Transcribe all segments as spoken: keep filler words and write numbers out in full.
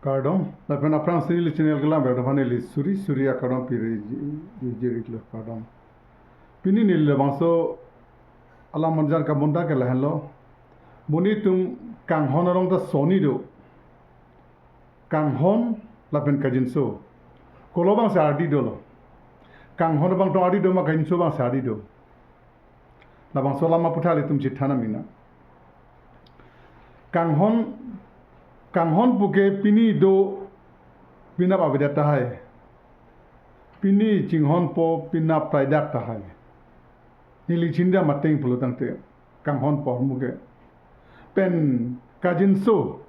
Kardom, lapen aphrangsi neli channel kelang ber aphan neli suri suri akardom piri ji- ji- ji- lo, kardom. Pini neli labangso alam manjan kamonta ke lahenlo. Monit atum kanghon arong ta soni do. Kanghon lapen kajinso, kolo abangsi ardi dolo? Kanghon abang tong ardi do ma kajinso abangsi ardi do? Labangso alam aputhak ilitum chethan nangji na. Kanghon, kanghon puke pini do, penap avedet tahai. Pini chinghonpo, penap praidak tahai. Neli chinidam ateng pulo tangte kanghon pu ahormu ke. Pen kajinso,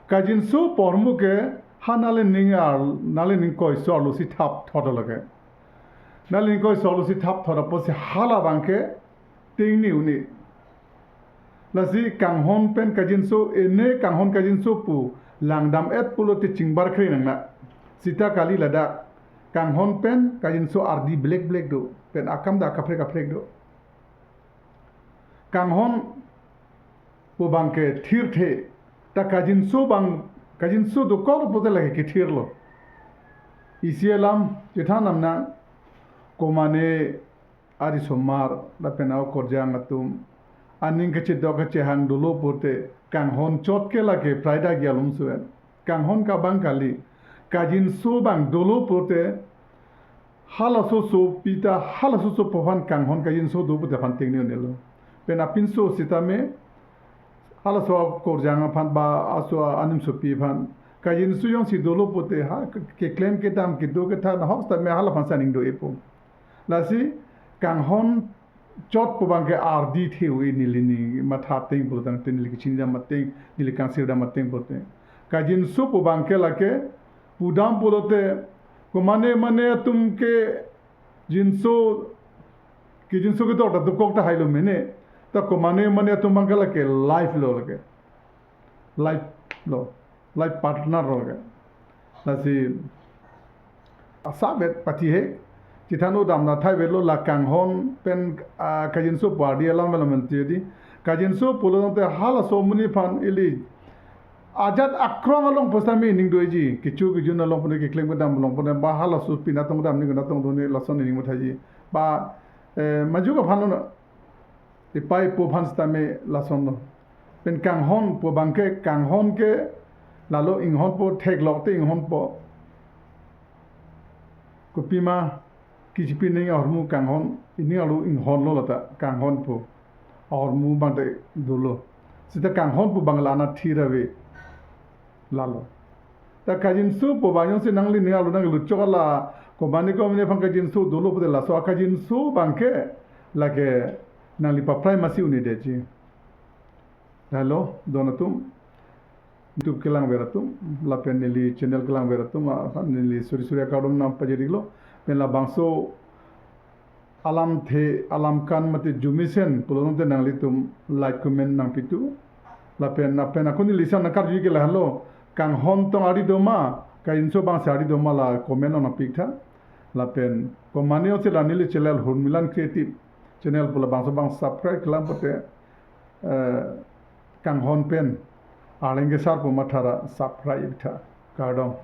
kajinso pu ahormu ke ha nali ning ar, nali ning koiso arlo si thap thot lake. Nali ning koiso arlo si thap thot apotsi hala abang ke tengne un-e. Lasi kanghon pen kajinso, ene kanghon kajinso pu langdam-et pulote chingbar kre nangne. Sita kali ladak. Kanghon pen kajinso ardi blek blek do. Pen akam ta kaprek kaprek do. Kanghon pu abang ke thirthe. Ta kajinso abang, kajinso dokok pulote lake kethirlo. Isi alam chethan nang, komane arisomar lapen akorjang atum aning kachedok kachehang dolo pulote kanghon chot ke lake praidak along suet. Kanghon ke abang kali, kajinso abang dolo pulote halaso asopi ta, halaso asopo aphan kanghon kajinso do pulote aphan tengne un-elo. Pen apinso sitame halaso akorjang aphan ba laso animsopi aphan kajinso jongsi dolo pulote ha ke- keklem kedam kedo kethak nahok sitame hala aphan si aning do-epo. Lasi kanghon chot pu abang ke ardi the un-e neli ning matha ateng pulo tangte, neli kachinidam ateng, neli kangsirdam ateng pulote. Kajinso pu abang ke lake pudam pulote komane mane atum ke jinso, kejinso kedo ta dokok tahailo mene. Ta komane mane atum abang ke lake life lo lake. Life lo, life partner lo ke. Lasi asap-et pathi he, chethan-o dam na thai avelo, la kanghon pen, ah, kajinso pu ardi alam alam tidi. Kajinso pulo tangte halaso amonit aphan ili ajat akrong along pusitame ning do-eji, kecho kejun along pune, keklem kedam along pune, ba halaso pini natong dam ni natong dun-e lason ning mathaji. Ba, eh, majok aphan lo na, ipai po aphan sitame lasonlo. Pen kanghon pu abang ke, kanghon ke lalo inghonpo, theklok te inghonpo. Kopima kechipi ning ahormu kanghon, ining arlo inghonlo lata kanghon pu ahormu abang te dolo. Sita kanghon pu abang la anathir ave lalo. Ta kajinso pu abang jongsi nangli ning arlo nangluchok ala komane komane aphan kajinso dolo pulote laso akajinso abang ke lake nangli paprai masi un-edetji. Hello, don atum, YouTube kelang ver atum, lapen neli channel kelang ver atum, ah, neli suri suri akardom nangpajir-iklo. Pen labangso alamthe, alam kan mate jumisen pulo tangte nanglitum like, comment nangpitu. Lapen, lapen ako neli lason nangkarju ke lahenlo, kanghon tong ardi do ma, kajinso abangsi ardi do ma, la comment along nangpitha. Lapen komane ose la neli channel Hurmilan Creative channel pu labangso abang subscribe kelang pulote, eh, kanghon pen arleng kesar pu mathara subscribe tha. Kardom.